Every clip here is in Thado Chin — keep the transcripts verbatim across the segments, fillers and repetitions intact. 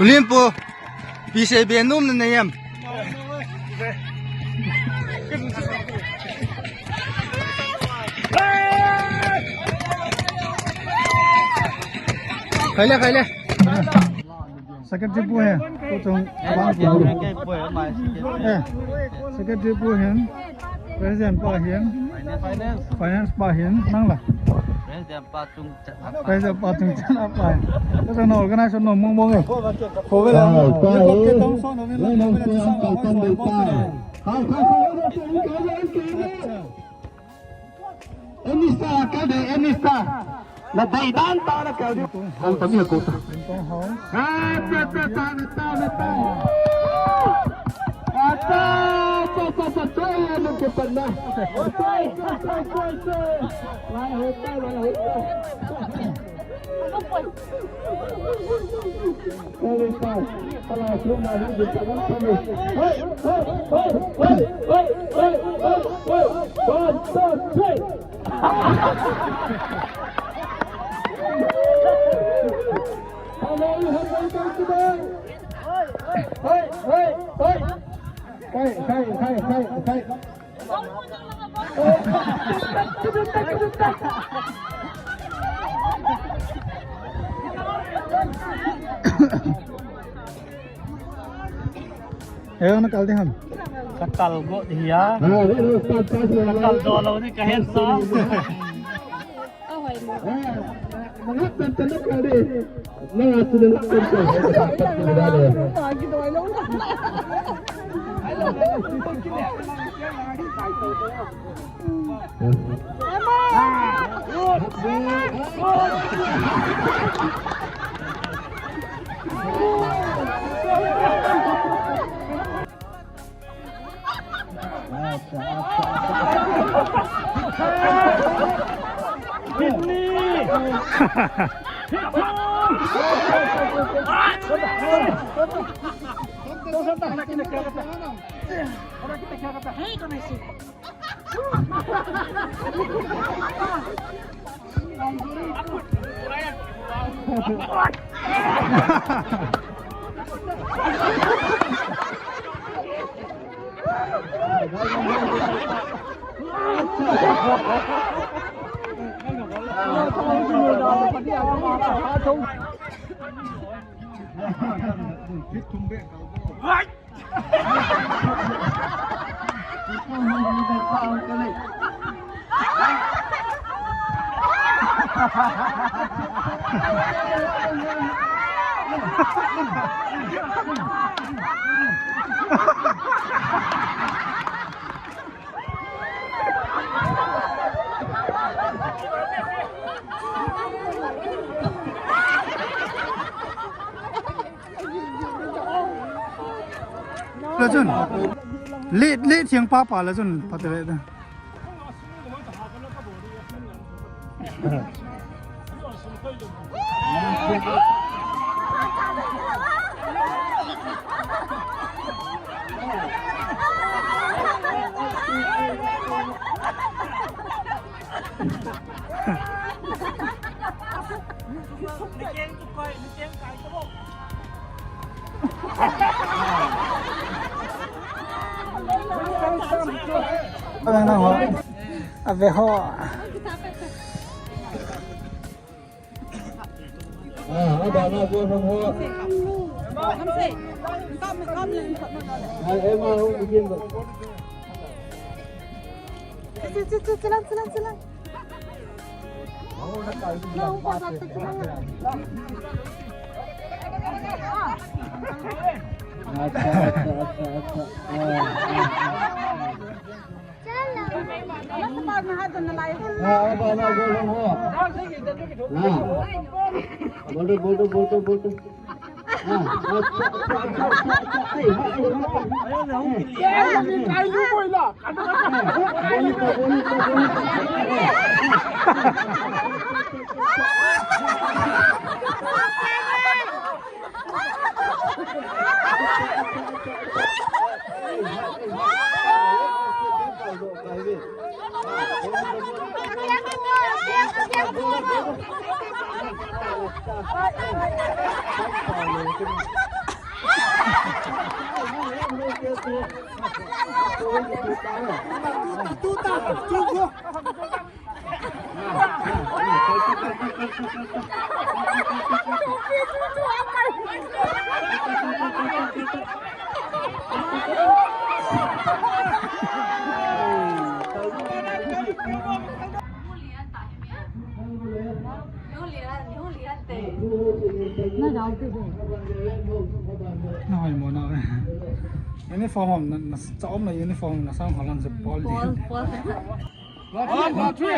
Limpo, pi sei be nom na nei em? Khai le, khai le. Secretary pu hi, tu chung abang pu. Eh, Secretary pu hin, President pa hin, Finance pa hin, nang la. President pa chung chan a pa. Tu chung na organize no mong mong eh. Khove la. Ye ko ke tong so no min la, khove la chi sa ma ho so ko. Enista, kal de, Enista. Na dai dan ta na kal de. Kong ta mi ko ta. Ha, ta, ta, ta, ta, ta, ta. Ata, ta, ta, ta, ta, ya no ke panna. Oi, oi, oi, oi, oi. Lai ho ta, lai ho ta. He, na kal ding ham. Ka kal go ding ya. Ka kal do lou ding ka het sa. Lachun. Let, let thiang pa pa lachun. Pate le. Ave ho. Ave ho. Ah, abana go ham ho. Ah, ema ho begin ba. Che, che, che, che, chelang, chelang, chelang. Acha, acha, acha, acha. Ah, ah, ah, ah. Ah, abana go ham ho. Ah. Bol do, bol do, bol do, bol do. Na hoi mo na. Uniform na, na sa om na uniform na sang holan se pol di. Pol, pol. One, two, three.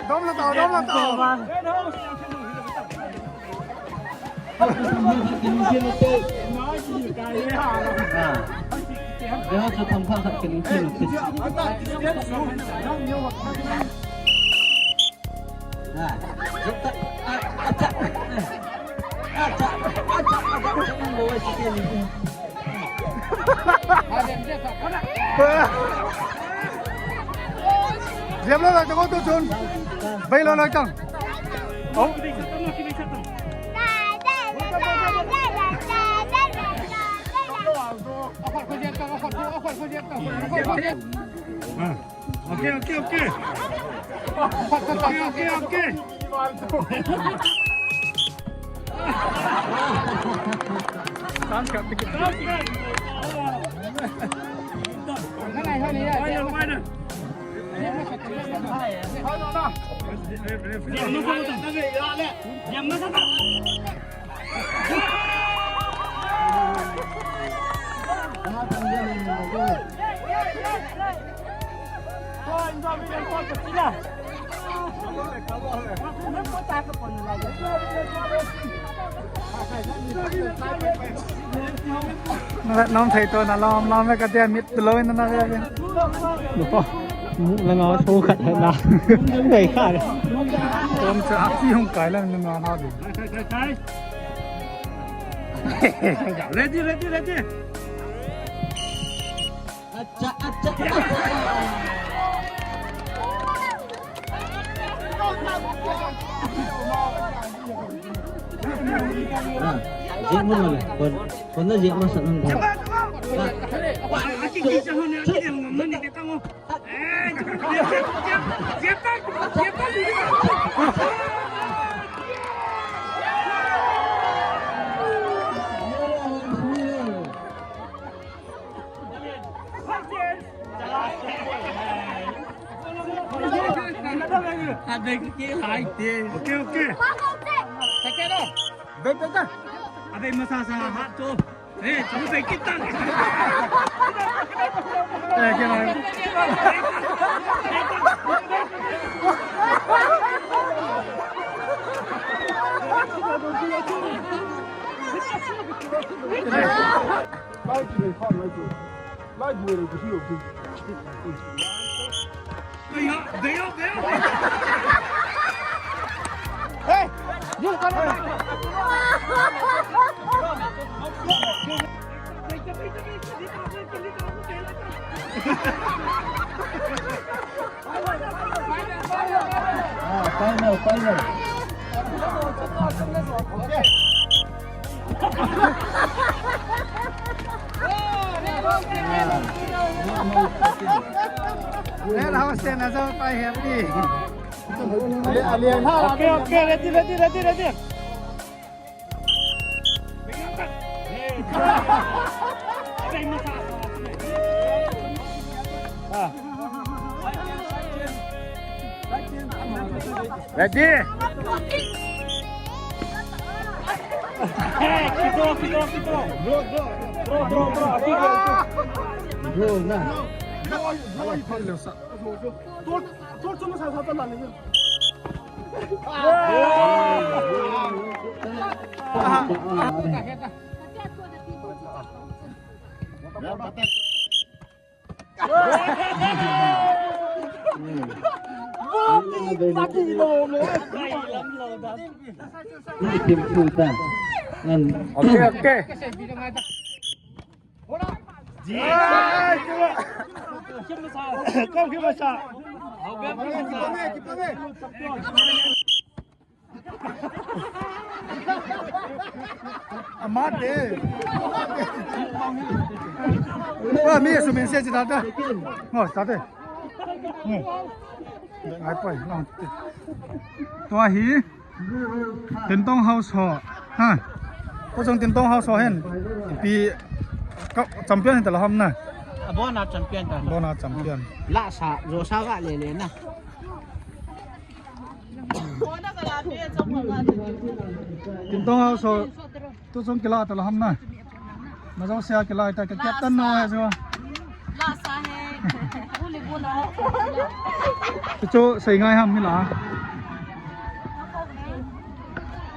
Dom la tao, dom la tao. Jam lo lai tang, o tu chun. Bai lo lai tang. Oh. Ah. Okay, okay, okay. Okay, okay, okay. Na vet nom thei to na lom lom ve ka dia mit loi na na ve ve. Lu po. Mu la ngau so khat na. Kai kha le. Tom cha ap si hung kai la na na na de. Ready, ready, ready. Acha, acha, acha. Ah, jek mo le. Kon, kon na jek mo sa nang. Okay, okay. Back, back, back. Abe, masa sa hat to. Eh, tu back kita. Eh, kena. Ah, final, final. Red house te na jo pai happy. Okay, okay, ready, ready, ready, ready. Ah. Ready? Hey, keep on, keep on, keep on. Bro, bro. Bro, bro, bro. Bro, na. Okay, okay. Amate. Wa mi su min se ta ta. Ngo ta te. Ngai poi, ngai. Tua hi Tintong House ho. Ha. Ko jong Tintong House ho hen. Pi ka champion hen ta la ham na. Abona champion ta. Abona champion. La sa, jo sa ga le le na. Tintong House ho. Tu jong kila ta la ham na. Ma jong sia kila ta ka captain no he jo. La sa he. Uli bu na. Tu chu sei ngai ham ni la.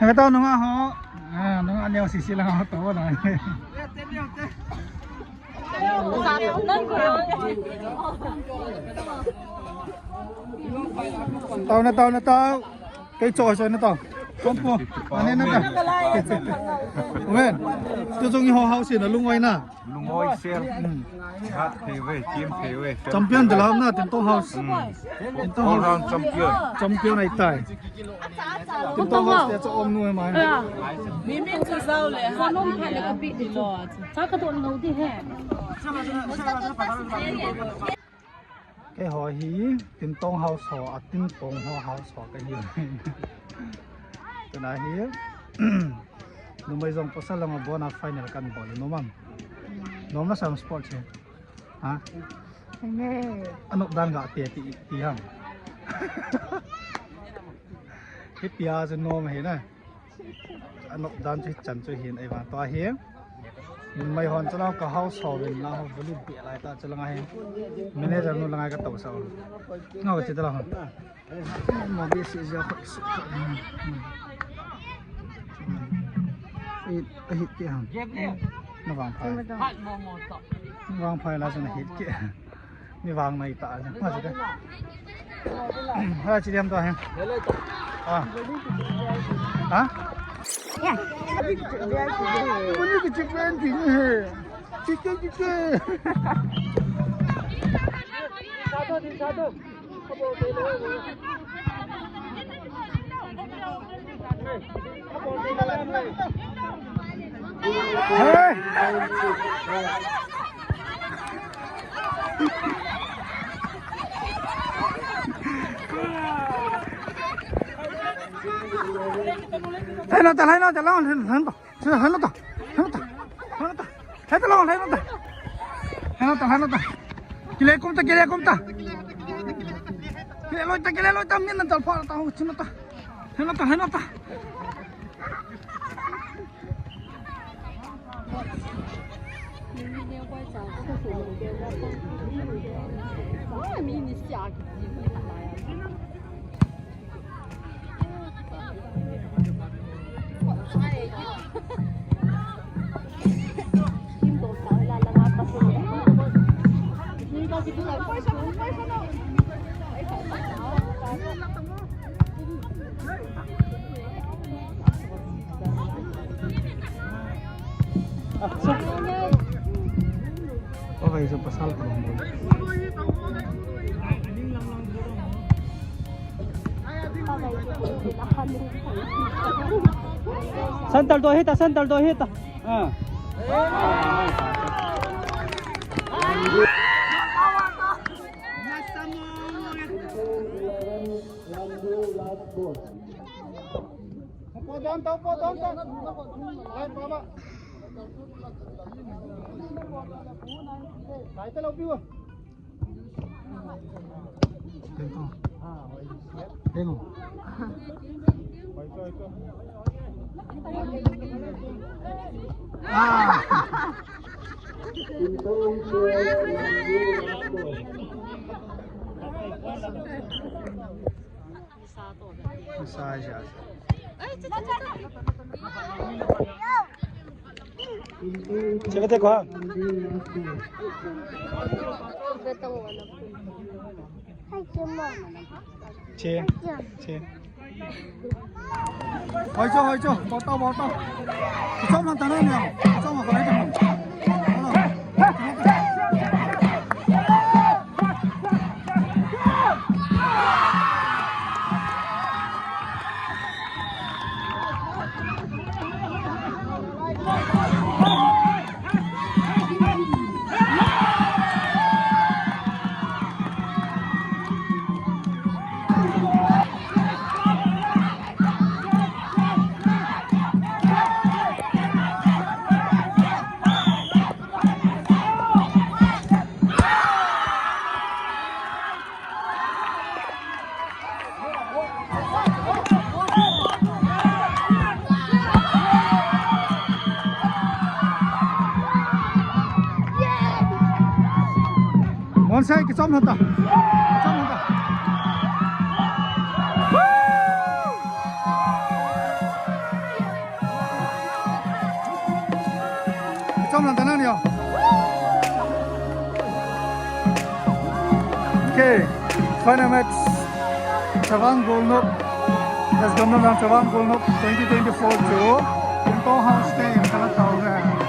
He ta nunga ho. Ah, nunga neo si si la ho to na. Tao na, tao na, tao. Kei cho cho na tao. Kom po. Ane na ta. Wen. Tu jong i ho house na lungoi na. Lungoi sel. Hmm. Hat thei ve, chim thei ve. Champion de la na Tintong House. Hmm. Tintong House. All round champion. Champion ai tai. Tintong House te cho om nu mai. Mi min chu zau le. Sa nom pha le ka pi di lo. Sa ka don lo di he. Kei ho hi Tintong House ho, a Tintong ho house ho ka hi. Tuna hi numei jong pasal jong abona final kan bol nom am. Nom na sam sport che. Ha? Anop dan ga te ti ti ham. Hi pia chu nom he na. Anop dan chu chan chu hin ei vang to hi. Mai hon chu la ka house ho vin la ho voli be lai ta chu la ngai. Manager nu la ngai ka to sa. Ngau chi ta la ho. Mo be si ja ko su. Ei, ei hit ke ham. Na vang phai. Na vang phai la chu na hit ke. Ni vang nai ta. Ma chu de. Hala chi diam to he. Ah. Ha? Kuni ki chi pen chi ni he. Chi ke, chi ke. Hey! Hai no ta, hai no ta, hai no ta. Hai no ta, hai no ta, hai no ta. Hai no ta, hai no ta. Hai no ta, hai no ta. Kile kum ta, kile kum ta. Kile loi ta, kile loi ta, min na tal pha ta, ho, chin ta. Hai no ta, hai no ta. Santal do hita, santal do hita. Ah. Podon tau, podon tau. Lai, baba. Lai, ta lo piu. Demo. Ah. Massage. Chega até qual? Che. Che. Hoi cho, hoi cho, bol tao, bol tao. Kichom lang tana niya. Kichom lang tana niya. Bonsai, kichom lhon ta. Kichom lhon ta. Kichom lhon ta nang neo. Okay, final match. Chavang Golnop. Let's go, Chavang Golnop twenty twenty-four to Tintong House Stadium, Kalakatau.